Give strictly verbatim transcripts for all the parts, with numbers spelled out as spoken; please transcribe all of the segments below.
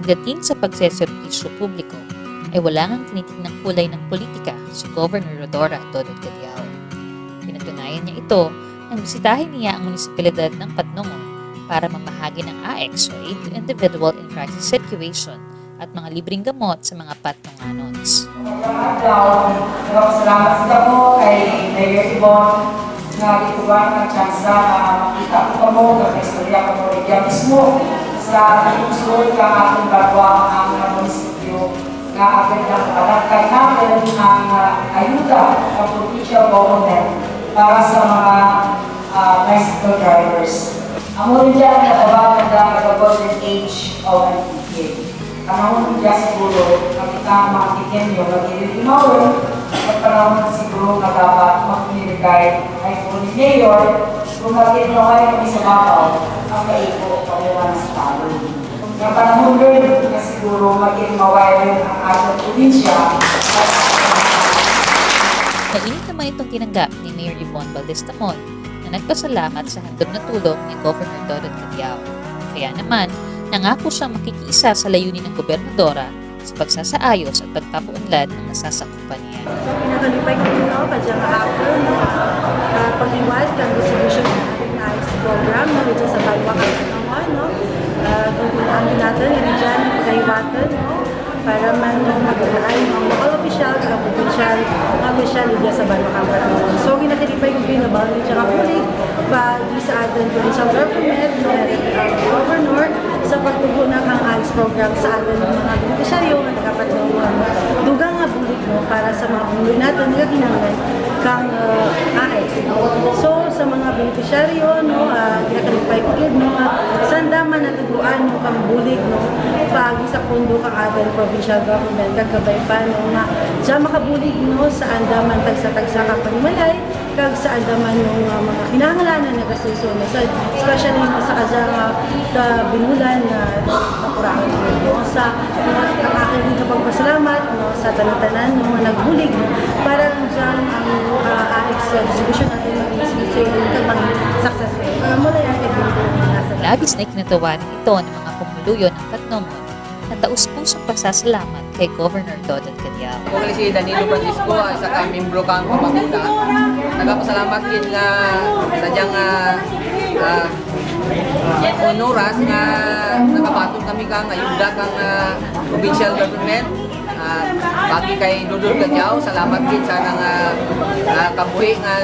pagdating sa pagseserbisyo publiko, ay wala ngang tinitingnang kulay ng politika si Governor Rhodora Dodod Cadiao. Pinatunayan niya ito nang bisitahin niya ang munisipalidad ng Patnongon para mamahagi ng A I C S o Aid to Individual in Crisis Situation at mga libreng gamot sa mga Patnonganons. Ngayong adlaw, nagapasalamat kita kamo kay Mayor Yvonne nga gitugroan kang tsansa nga makita ko kamo, nga makaistorya kamo rugya mismo sa pagsusuod kang atun banwa nga munisipyo nga agud nakapanagtag natun ang, ah, ayuda kang provincial government para sa mga, ah, tricycle drivers. Amo run dyan ang natawag nga the golden age of Antique. Panahon run dyan siguro nga kita mga Antiqueño nga ginhihimawon sa panahon siguro nga dapat magpinirigay ay po ni Mayor kung magpinaway kami sa babaw ang kaiko kami mga sa tao. Nga panahon run nga siguro magpinaway run ang atong probinsya. Mainit naman itong tinanggap ni Mayor Yvonne Valdez Tamon na nagpasalamat sa handog na tulong ni Governor Dodod Cadiao. Kaya naman, nangako siyang makikiisa sa layunin ng gobernadora sa pagsasaayos at pagpapaunlad ng nasasakupan niya. So, pinakalipay ko run, no, kadyang hapon, no, ah, paghiwat kang distribution ng A I C S program, no, dyan sa banwa kang Patnongon, no. Ah, kung ang ginatun, dyan, paghiwatun, no, para man, no, maglaay ang local official, kag provincial official, dyan sa banwa kang Patnongon. So, ginakalipay ko run, no, ba, dyan nga bulig, ba, sa atun provincial government, no, ang governor, sa pagtubo na kang A I C S program sa atun mga benepisyaryo nga taga Patnongon, no. Dugang nga bulig, no, para sa mga pumuluyo natun nga nagakinahanglan kang, ah, A I C S. So, sa mga benepisyaryo, no, ah, ginakalipay ko gid, no, nga sa andaman nga tugroan, no, kang bulig, no, paagi sa pondo kang atun provincial government, kag kabay pa, no, nga dya makabulig, no, sa andaman tagsa-tagsa ka panimalay, kag sa andaman, no, nga mga kinahanglanan nga gastuson, no, sa, especially, no, sa kadya nga, ah, binulan nga nakuraon, no, sa, no, ang akun gid nga pagpasalamat, no, sa tanan-tanan, no, nga nagbulig, no, para lang dyan ang, ah, A I C S distribution natun maging smooth sailing kag maging successful. Ah, mula yan kay Ginto, nasa Labis na ikinatawa rin ito ng mga pumuluyo ng Patnongon na taus-pusong pasasalamat kay Governor Dodod Cadiao. Ako gali si Danilo Francisco, ah, isa ka miyembro kang Pamatuda. Nagapasalamat gid nga sa dyang, ah, ah, oras nga nakabaton kami kang ayuda kang, ah, provincial government. Ah, paagi kay Dodod Cadiao, salamat gid sa ana nga, ah, kabuhi nga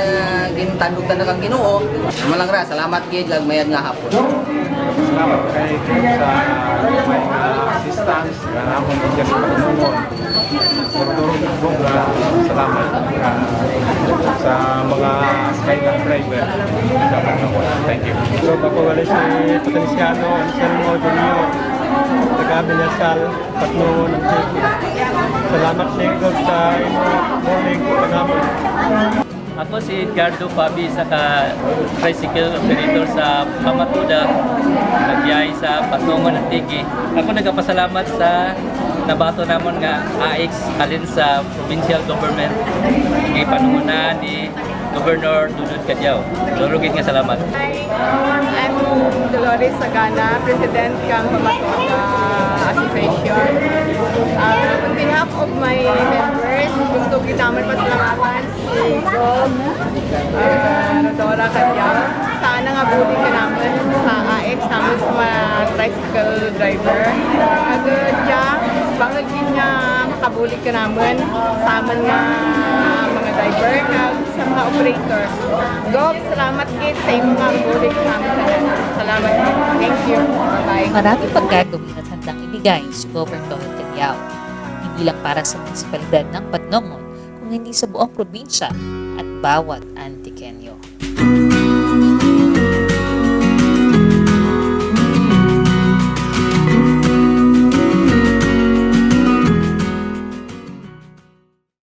gintandog tana kang Ginoo. Amo lang ra, salamat gid kag mayad nga hapon. Salamat kay Ginoo sa may, ah, assistance nga naa man dya sa Patnongon. Duro-duro gid nga salamat, ah, sa mga skyline driver. Thank you. So, ako gali si Patriciano Anselmo Junior, taga Binasal, Patnongon, Antique. Salamat gid sa imo bulig kanamon. Ako si Edgardo Pabi, isa ka tricycle operator sa Pamatuda, nagbiyahe sa Patnongon, Antique. Ako nagapasalamat sa nabaton namon nga A I C S halin sa provincial government, gipanungunahan ni Governor Dodod Cadiao. Duro gid nga salamat. Hi, I'm Dolores Sagana, President kang Pamatuda Association. Ah, on behalf of my members, gusto gid namun pasalamatan si Gov, ah, Rhodora Cadiao sa ana nga bulig kanamun sa A I C S, namun sa mga tricycle driver. Kag dya, bangud gid nga makabulig kanamun sa amun nga mga driver kag sa mga operator. Gov, salamat gid sa imo nga bulig kanamun. Salamat gid. Thank you. Bye-bye. Marami pang gagawin at handang ibigay si Governor Dodod Cadiao, hindi lang para sa munisipalidad ng Patnongon, kung hindi sa buong probinsya at bawat Antiqueño.